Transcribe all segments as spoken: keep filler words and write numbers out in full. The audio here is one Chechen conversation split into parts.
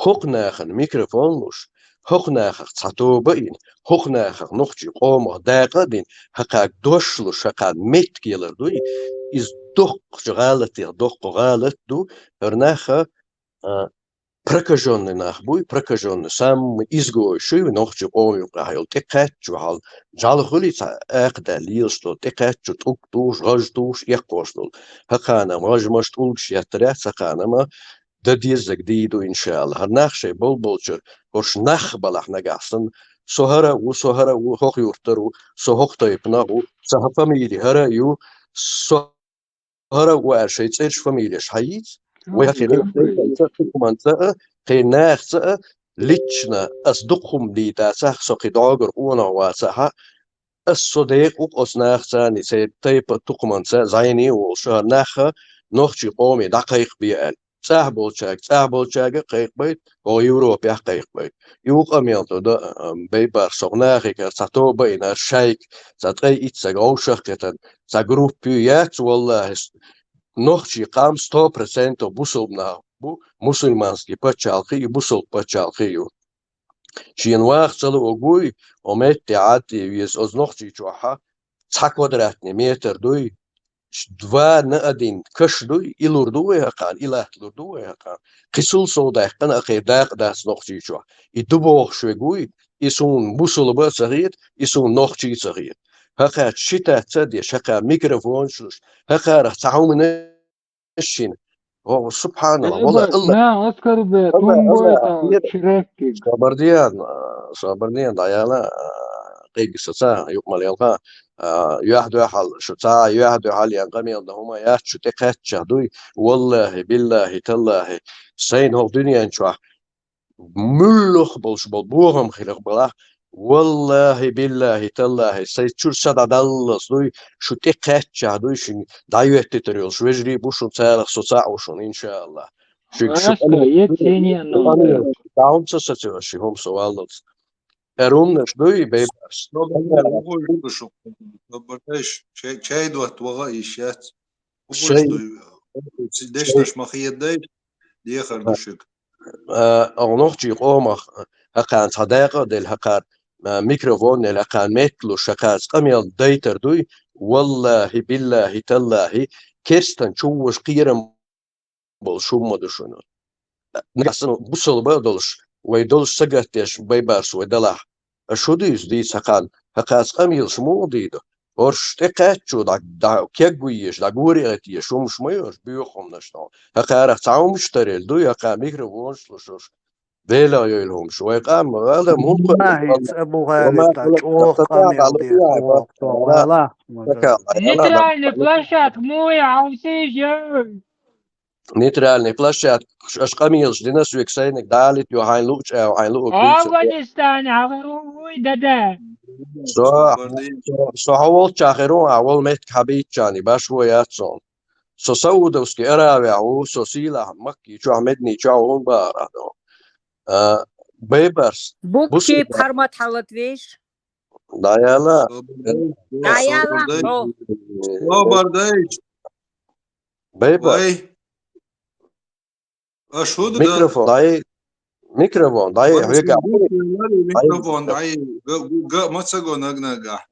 хӀокху нахана микрофон луш, хӀокху нахах цхьа тоба а йина, хӀокху нахах нохчийн къомах дакъа а дина, хӀокхарна дош луш, хӀокхарна меттиг ялар дуй, иза доккхачу гӀалатех доккха гӀалат ду, хӀара нах а, прокаженный нах буй, прокаженный, самый изгой шуй, нохчийн къоман юкъахь йолу тӀекхаьчча хьал, жӀаьла хуьлий цхьа акха даьлла лелаш долу, тӀекхаьчча тӀулг тухуш, гӀаж тухуш, эккхош долу. ХӀокхарна гӀаж-маж, тӀулгаш еттарехь, цхьа ханна ма дан деззарг дийр ду, иншаАллахӀ. ХӀара нах шайн болболчуьра, хӀорш нах балахь нагахь санна, со хӀара а ву, со хӀара а ву, хӀокху юьртара ву, со хӀокху тайпанах ву, сан фамили хӀара а ю, со хӀара а ву аьлла шайн цӀераш, фамилеш хьаийца. Вай хӀокху тайпанца, тукуманца а, кхин нахаца а, лично ас дукха хӀума дийцича, со кхин дӀогара къонах вацахь а, ас, со декъа ву-кх оцу нахаца а, церан тайпа, тукуманца а зӀене а волуш, хӀара нах а нохчийн къоме дӀакхайкхабе аьлла. ЦӀахь болчаьрга, цӀахь болчаьрга а кхайкхабайта, хӀокху Европехь а кхайкхабайта. И ву къамел тӀе дан, а, Бейбарс, хӀокху нахе кара цхьа тоба а йина, шайга цхьа ткъе итт стаг вовшах а кхетта, цхьа группа ю, яц, валлахӀи, нохчийн къам сто процентов бусалба нах бу, мусульманский пачхьалкх и, бусалба пачхьалкх и ю. Шена ваха ца луург вуй, хӀокху метте Ӏадде веза, оцу Нохчийчохь цхьа квадратный метр дуй, ш-, два на один каш дуй, и лур ду вай хӀокхарна, и латта лур ду вай хӀокхарна. Кхин цул сов даьккхина а кхин дакъа дац Нохчийчохь. И ду бохуш верг вуй, и суна бусалба а ца хета, и суна нохчи а ца хета. ХӀокхаьрца считаться а деш, хӀокхарна микрофонаш луш, хӀокхарах цхьа хӀуманаш йина. О, субханаллахӀ, валла, Аллах. На, оскорбляет, Аллах, тумбой Аллах, это нет. Чиректик. Собардиан, а, Собардиан, дӀаяла, а, къийга со ца, юкъамал ялха, а, юьхь-дуьхьал, шу цхьа а юьхь-дуьхьал ян къамел дан хӀума яц, шу тӀекхаьчча дуй, валлахӀи, биллахӀи, таллахӀи, сайна хӀокху дуьнен чохь муьлхха болуш болу бохам хиларх балахь, валлахӀи, биллахӀи, таллахӀи, сайн чуьра са дӀадаллалц дуй, шу тӀекхаьчча дуй, шуьга дӀайоьттуьйтур йолуш вежарий бу шуна, царах со цхьаъ ву шуна, иншаАллахӀ. Шуьга шу Аста, е ценен ноль. ДӀа хӀума ца сацо ши хӀума со валлалц. Эр хӀуманаш дуй, Бейбарс. Собар дай, вугуй шу, собар дай, чай, чай дотта ваха йиш яц. Вугуй Шай. Дуй, дешнаш ма хедай, дехар ду шуьга. А, оха нохчийн къомах хӀокхарна цхьа дакъа а делла, хӀокхарна, а, микрофон елла, хӀокхарна меттиг луш, хӀокхарца къамел дайтар дуй, валлахӀи, биллахӀи, таллахӀи, керстан чу вожа кхерам болуш хӀума ма ду шуна. Нагахь санна бусалба а долуш, вай долуш сагатдеш, Бейбарс, вай далахь. Аш хӀун дуьйцу дийца хӀокхарна, хӀокхарца къамелаш муха дийр ду? ХӀорш тӀекхаьчча дӀа, дӀа кегве езаш, дӀа гори а тешаш, хӀумаш ма ю хӀорш, боьха хӀуманаш ду. ХӀокхарах цхьа хӀуманаш тарелла дуй, хӀокхарна микрофонаш луш хӀорш. Делах йойла хӀумаш. Вай къам, валла, муха АллахӀ, цӀа бу гӀалита, чӀогӀа къамел деш, воккха, валла. Нейтральный площадка муха хьовсийша? Нейтральный площадка, аш къамелаш дина соьга, сайниг далит ю, хьайн луучӀа, хьайн луучӀа. Афганистане хьахир ву вуй, дада. Со, со, со хьо волчча хир ву, а вол меттиг хьабийцчани, баш ву яц суна. Со Саудовский Аравия ву, со сийлахь Макки чохь, Медни чохь ву бара ду. А, Бейбарс. Букки бусурба. Пхьармат хьалат веш. ДӀаяла. ДӀаяла, хьо. Собар дай. Бейбарс. Вай. Аш хӀу ду? Микрофон дӀай. Микрофон дӀай. Вай, хьоьга. Микрофон дӀай. Га, га, ма ца го наг-нагахь.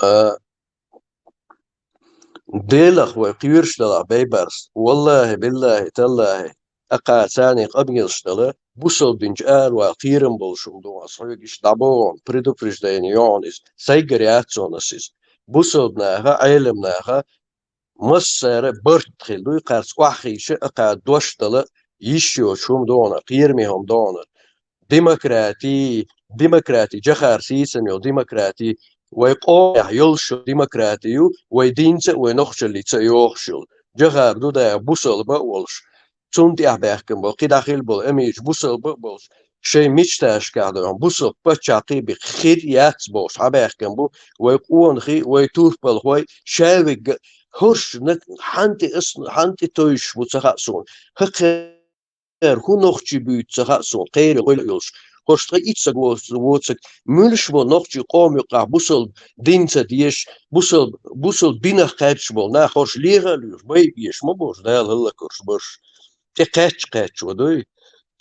А, Делах вай кхоьруш далахь, Бейбарс. ВаллахӀи, биллахӀи, таллахӀи. Акхаца царна къамелаш дала, бусалба динчу аравала кхерам болуш хӀума ду ас хьоьга иштта дӀабоху, предупреждение йохьун иза. Сайгара яц суна ас иза. Бусалба наха, Ӏелам наха, массара барт хила дуй, кхарца охьахийша, а кхара дош дала, йиш йоцу хӀума догӀунар, кхераме хӀума догӀунар. Демократи, демократи, жахар сийсам йолу демократи, вай къомехь йолуш йолу демократи ю, вай динца а, вай нохчаллица а йогӀуш йолу. Жахар ду дагӀа бусалба а волуш, цунна тӀехь баьхкина болу, кхидӀа хила болу, амича бусалба а болуш, шайн мечташкахь дойхьа, бусалба паччахь кхин бен хир яц бохуш, хьабаьхкина бу, вай къонахий, вай турпалхой, шаверг а, хӀорш нак-, хьан тӀе ас, хьан тӀе тойшуш бу ца хаьа суна. ХӀокхара хӀун нохчий буьйцу ца хаьа суна, кхерий гӀойла йолуш. ХӀорш ткъе итт саг воцург, муьлш бу нохчий къоман юкъахь бусалба дин ца дезаш, бусалба, бусалба динах кхаьччаш болу нах, хӀорш леха а лоьхуш, байбеш ма бу хӀорш, Дала хӀаллакьхуьлуш барш. ТӀе кхаьчча кхаьчча дуй.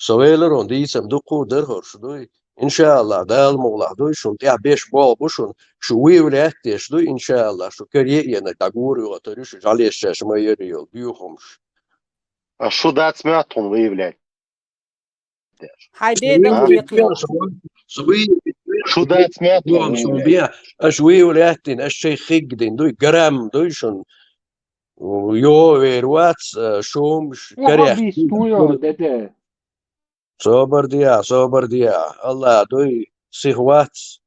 Со велар хьуна, дийцам дукха а дара хӀорш дуй. Иншааллах, Дала мукъалахь дуй, шун тӀехь беш болх бу шун, шу вуй лаьтташ дуй, иншааллах, шу кара е а енарг дӀагур а йоттар ю, шу жӀалеш шаьш ма яр йолу, боьхамаш. А шу дац моьтту хьуна выявлять? Хьайн ден дан кхетийла. Шу дац моьтту хьуна выявлять? Аша выявлять дина, аша шайх хигга дина дуй, грамм дуй шун. Йо, вер вац, э, шумаш, карехь. Собар де, собар де. Аллах дуй, сих вац.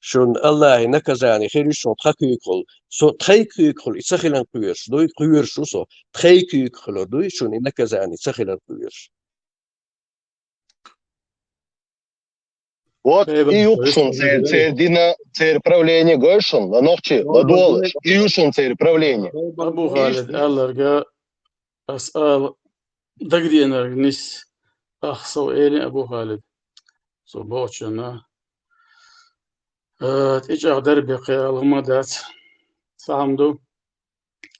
Шун Аллахьан наказание хир ю шун тхан куьйгахула. Со тхайн куьйгахула и ца хиларна кхоьруш дуй, кхоьруш ву со. Тхайн куьйгахула дуй, шун и наказание ца хиларна кхоьруш. Вот и ю-кх шун церан, церан дина, церан правление гой шун, ладогӀа, ладогӀалаш. И ю шун церан правление. Абу Халид аьлларг, ас ала дагадеанарг нис, ах, со элира Абу Халид. Со бохучунна, э, тӀечӀагӀдарбекхе ала хӀума дац. Цхьа хӀума ду.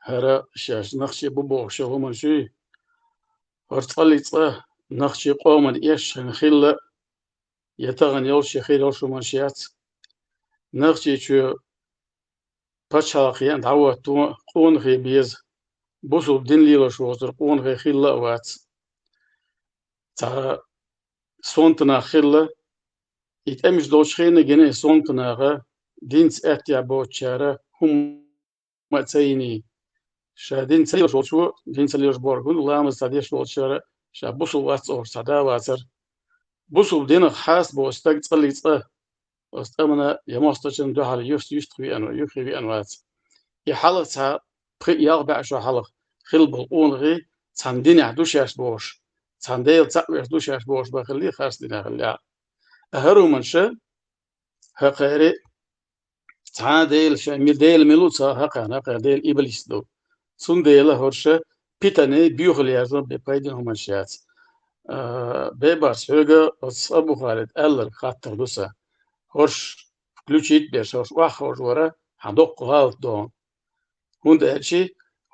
ХӀара шаьш нохчий бу бохуш йолу хӀуманаш юй? ХӀара цкъа-цкъа нохчийн къоман эшна хилла, я тахана йолуш, я хир йолуш хӀуманаш яц. Нохчийчоь пачхьалкх еана дӀахӀотто къонахий беза, бусулба дин лелош воцург къонахий хилла а вац. Цхьа сонта нах хилла, и тӀемаш долчу хенахь гина и сонта наха, динца аьттехьа боцучара хӀума ма ца йиний. Ша дин ца лелош волчо, дин ца лелош бохург хӀун ду, ламаз ца деш волчара, ша бусулба вац олуш цхьа да а вацара. Бусулба динах хьаста боцу стаг цкъа-цкъа оцу тӀамна я мостагӀчунна дуьхьал юс-, юьстах веана, юххе веана вац. И хьалха цхьа пхи-ялх бӀе шо хьалха хилла болу къонахий цхьана динехь ду шаьш бохуш, цхьана Дела цхьаъ веш ду шаьш бохуш бан хилла, харц динехь хилла. ХӀара хӀуманаш хӀокхеран цхьа а Дела шайн ми-, Дела мила ву ца хьакхарна, хӀокхеран Дела иблис ду. Цундела хӀорш питане, боьхалла яржо бен пайдина хӀуманаш яц. А, бебарс, хьоьга оцу Абу Халид аьлларг хаттар ду сан. ХӀорш включить беш, хӀорш охьаховш вара хьан доккха гӀалат догӀу. ХӀунда аьлча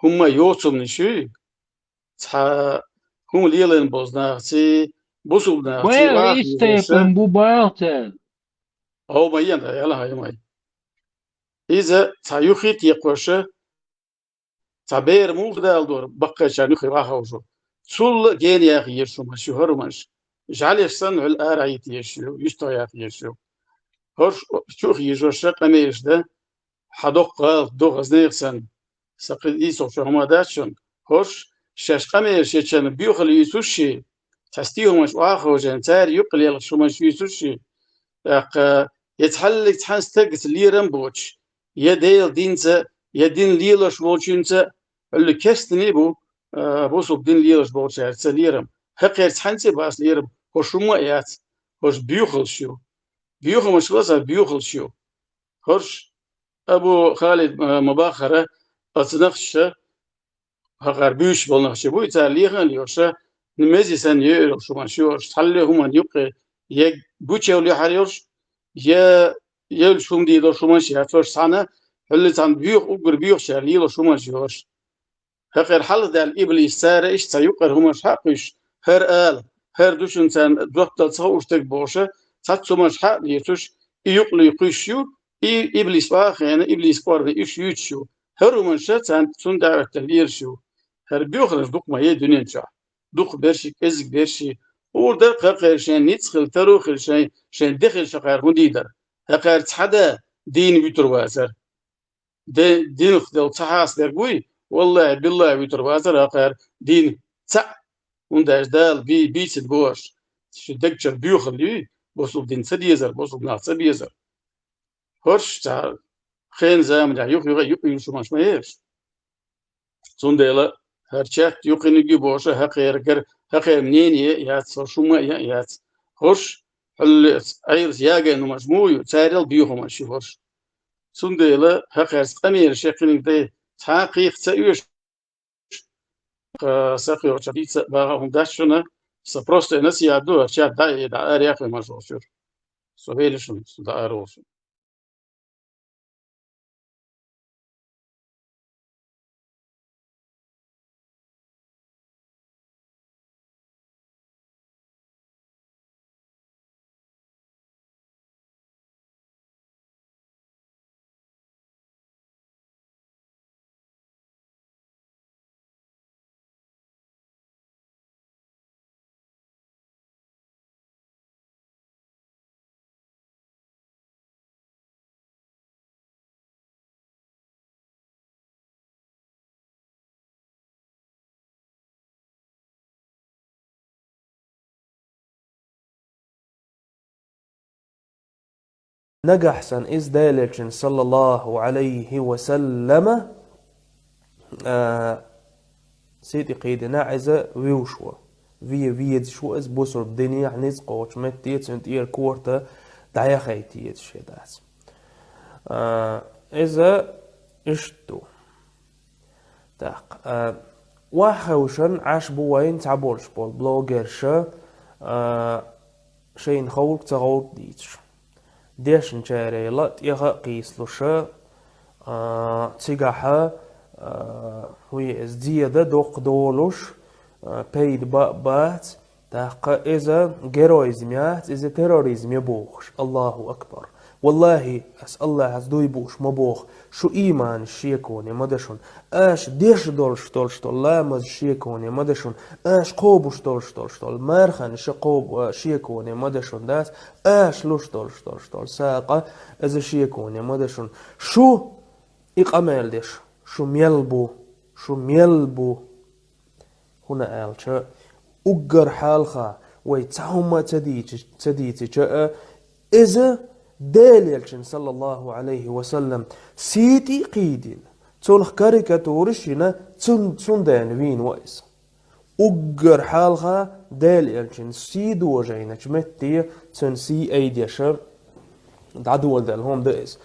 хӀумма йоцург ю, цхьа хӀума лелийна болу нахаца, бусулба нахаца, вай, охьаховш. Истайпан бу баьлла цара. Хьо ма йина, яла хьо ма йина. Иза цхьа юххе а текхош, цхьа бер муха даладора, баккхийчарна юххе охьаховш. Цул а гена яха езаш хӀуманаш ю хӀара хӀуманаш. ЖӀалеш санна хьуьлла арахьа йита езаш ю, юьстах яха езаш ю. ХӀорш чу а хьийжош, къамелаш дан, хьан доккха гӀалат ду, хӀаза нехан санна. Сан кхин дийцуш хӀума дац шуна. ХӀорш шаьш къамелаш ечарна боьхалла юьйцуш ши, цхьа стиха хӀуманаш охьаховшийна, цара юккъе лелхаш хӀуманаш юьйцуш ши, тӀаккха я цхьаллиг цхьана стагаца лерам а боцуш, я Делан динца, я дин лелош волчуьнца, хьуьлла кестане а бу, а, бусулба дин лелош болчаьрца лерам. ХӀокхеран цхьаьнца а бац лерам, хӀорш хӀумма а яц, хӀорш боьхаллаш ю. Боьхамаш ла сан, боьхаллаш ю. ХӀорш Абу Халид, а, ма-баххара, оцу нахчаша, хӀокхара буьйцуш болу нахчий буй, цара лехана а лоьхуш, мези санна йоьр йолуш хӀуманаш ю хӀорш, цхьалле хӀуманна юккъе я гучуевлла юьхьар йолуш, я евлча хӀума дийр долуш хӀуманаш яц хӀорш цхьаьна, хьуьлла цхьаьна боьха, уггар боьхачара лелош хӀуманаш ю хӀорш. ХӀокхеран хьалха даьлла иблис, цара иштта цхьа юккъера хӀуманаш хьа а кхуьйсуш, хӀара ала, хӀара ду шуна царна жоп дала ца хууш стаг бохуш, цхьацца хӀуманаш хьа а лецуш, и юкъалуьй кхуьйсуш ю, и иблис охьахиъна, иблис кӀорна уьш юьйцуш ю. ХӀара хӀуманаш царна, цунна даӀват дан лелаш ю. ХӀара боьхаллаш дукха ма ю дуьнен чохь. Дукха берш, кӀезиг берш, хӀора дара хӀокхеран шайн ницкъ хилла, таро хилла, шайн, шайн де хилла хӀокхеран хӀун дийр дара. ХӀокхеран цхьа а да дийна вуьтур вацара. Де-, динах делла ца хьастадерг вуй, валлахӀи, биллахӀи, вуьтур вацара хӀокхеран дин цхьаъ, хӀунда аьлча Дала бий-, бийцина бу хӀорш. Шун дегчуьра боьхалла юй, бусулба дин ца дезар, бусулба нах ца безар. ХӀорш цхьа хенан заманахь юха-юха юкъа юьйцуш хӀуманаш ма ю хӀорш. Цундела хӀара чат юккъе йинарг ю бохуш, хӀокхеран гар-, хӀокхеран мнение а яц, хӀорш хӀумма а яц. ХӀорш хьуьллаца, Ӏелаца ягийна хӀуманаш муха ю, царел боьха хӀуманаш ю хӀорш. Цундела хӀокхаьрца къамелаш яххинарг дай цхьа а кхайкха ца оьшу, сан кхайкхача дийца а баха хӀума дац шуна, сан просто насихьат ду, хӀара чат дӀа а, дӀа ара яххе ма шуна. Со велира шуна, со дӀа ара волуш. Нагахь санна иза Делан Элчанна, саллаллаху Ӏалайхи ва саллама, а, сий тӀе кхийдина, иза вуьйш ву. Ве везаш ву иза бусалба динехь ницкъ кхочу метте, цуьнан тӀера корта дӀаяхийта езаш я дац. А, иза иштта ду. Так, а, охьахевшина Ӏаш бу вайна цхьаболуш болу блогерша, а, шайна ховлуш а, ца ховлуш а дийцаш. Дешначарел а тӀех а кхийсалуш, а, цигахь а, а, хӀун ю иза, зен а доккха долуш, а, пайда бан а бац, тӀаккха иза героизм яц, иза терроризм я бохуш. Аллаху акбар! Валлахи, ас Аллахьаца дуй бууш ма боху, шу ийманаш шеконе ма дан шуна. Аша деш долуш долуш долу ламаз шеконе ма дан шуна. Аша кхобуш долуш долуш долу марханаш кхоб-, а, шеконе ма дан шуна дац. Аша луш долуш долуш долу сагӀа иза шеконе ма дан шуна. Шу и къамел деш, шу мел бу, шу мел бу. ХӀунда аьлча, уггар хьалха вай цхьа хӀума а ца дийци-, ца дийцича а, иза Делан Элчанна, саллаллаху Ӏалайхи ва саллам, сий тӀе а кхийдина, цунах карикатураш а йина, цун-, цундела вийна ву иза. Уггар хьалха Делан Элчанан сий дожийначу метте цуьнан сий айдеш дӀадоладелла хӀума ду иза.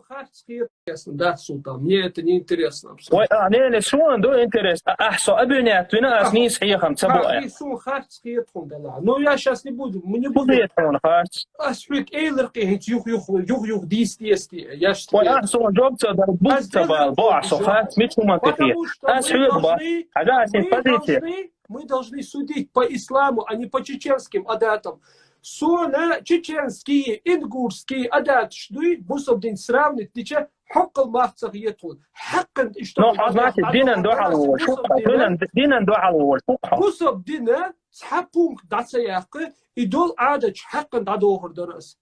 Харц хеташ дац, Султан, мне это не интересно абсолютно. Ой, а, не, не, суна ду интересно. А, ахь со обвинять вина, ас нийса хьехам ца бу, а. Ахь суна харц хета хьуна делахь. Ну, я щас не буду, мы не будем. Хета хьуна харц. Ас хьоьга элира кхин хӀинца юх-юх, юх-юх дийца деза те, я щас. Ой, ахь суна жоб ца дар, бух ца бал, бо ахь со харц, мича хӀуманна тӀе хета. Ас хьоьга бал, хьажа ас и позиция. Мы должны судить по исламу, а не по чеченским адатам. Суна чеченские, ингушские адаташ дуй, бусалба дин сравнить дича, хьоккхал мах ца хета хьуна. Хьаккхант иштта. Ну, а значит, динан дуьхьал волуш, хӀу-, динан, динан дуьхьал волуш, хӀу-, бусалба дина цхьа пункт дӀа ца яккха, и долу Ӏадаташ хьаккхант дӀадохур дара ас.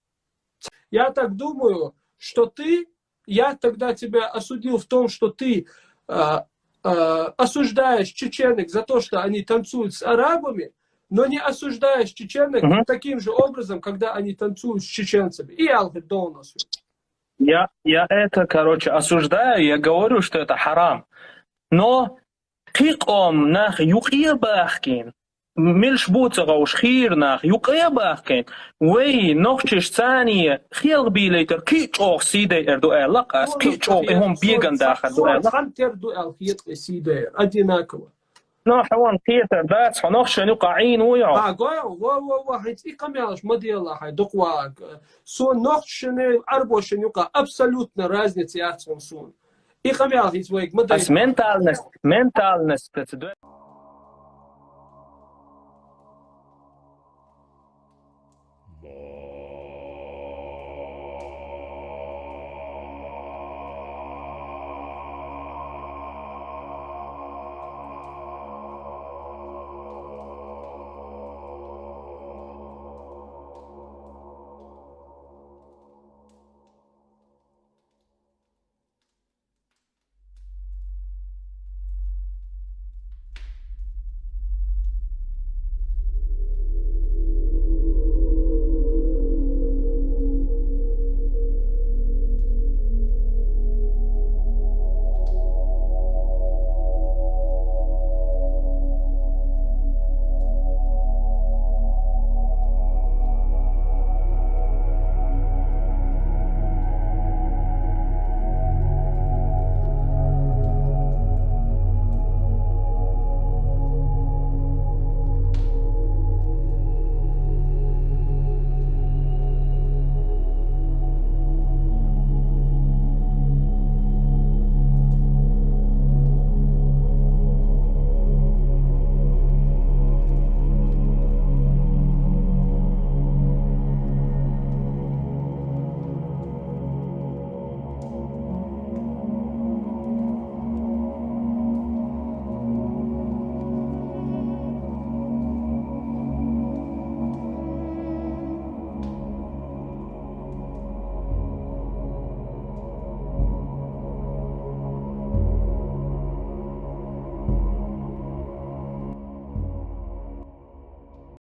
Я так думаю, что ты, я тогда тебя осудил в том, что ты, а, а, осуждаешь чеченок за то, что они танцуют с арабами, но не осуждаешь чеченок таким же образом, когда они танцуют с чеченцами. И алхир долнос. Я, я это, короче, осуждаю, я говорю, что это харам. Но кхин къоман нах юкъе а бахкийна, милш бу ца хууш хийра нах юкъе а бахкийна, вай нохчаша царна хелхабийлайтар кхин а чӀогӀа сий дайар ду аьлла-кх ас, кхин а чӀогӀа и хӀума бегана дахар ду аьлла-кх ас. Цхьана тера ду аьлла хета тхуна сий дайар, одинаково. Ну, хьуна кхетар дац, хьо нохчашна юкъахь Ӏийна вуй хьо? А, го, во, во, во, хьайца и къамелаш ма делахь, хьайн дукха вагӀа. Со нохчашна, арабошна юкъахь абсолютно разница яц хьуна суна. И къамел хӀинца вайга ма дай. Ас ментальность, ментальность,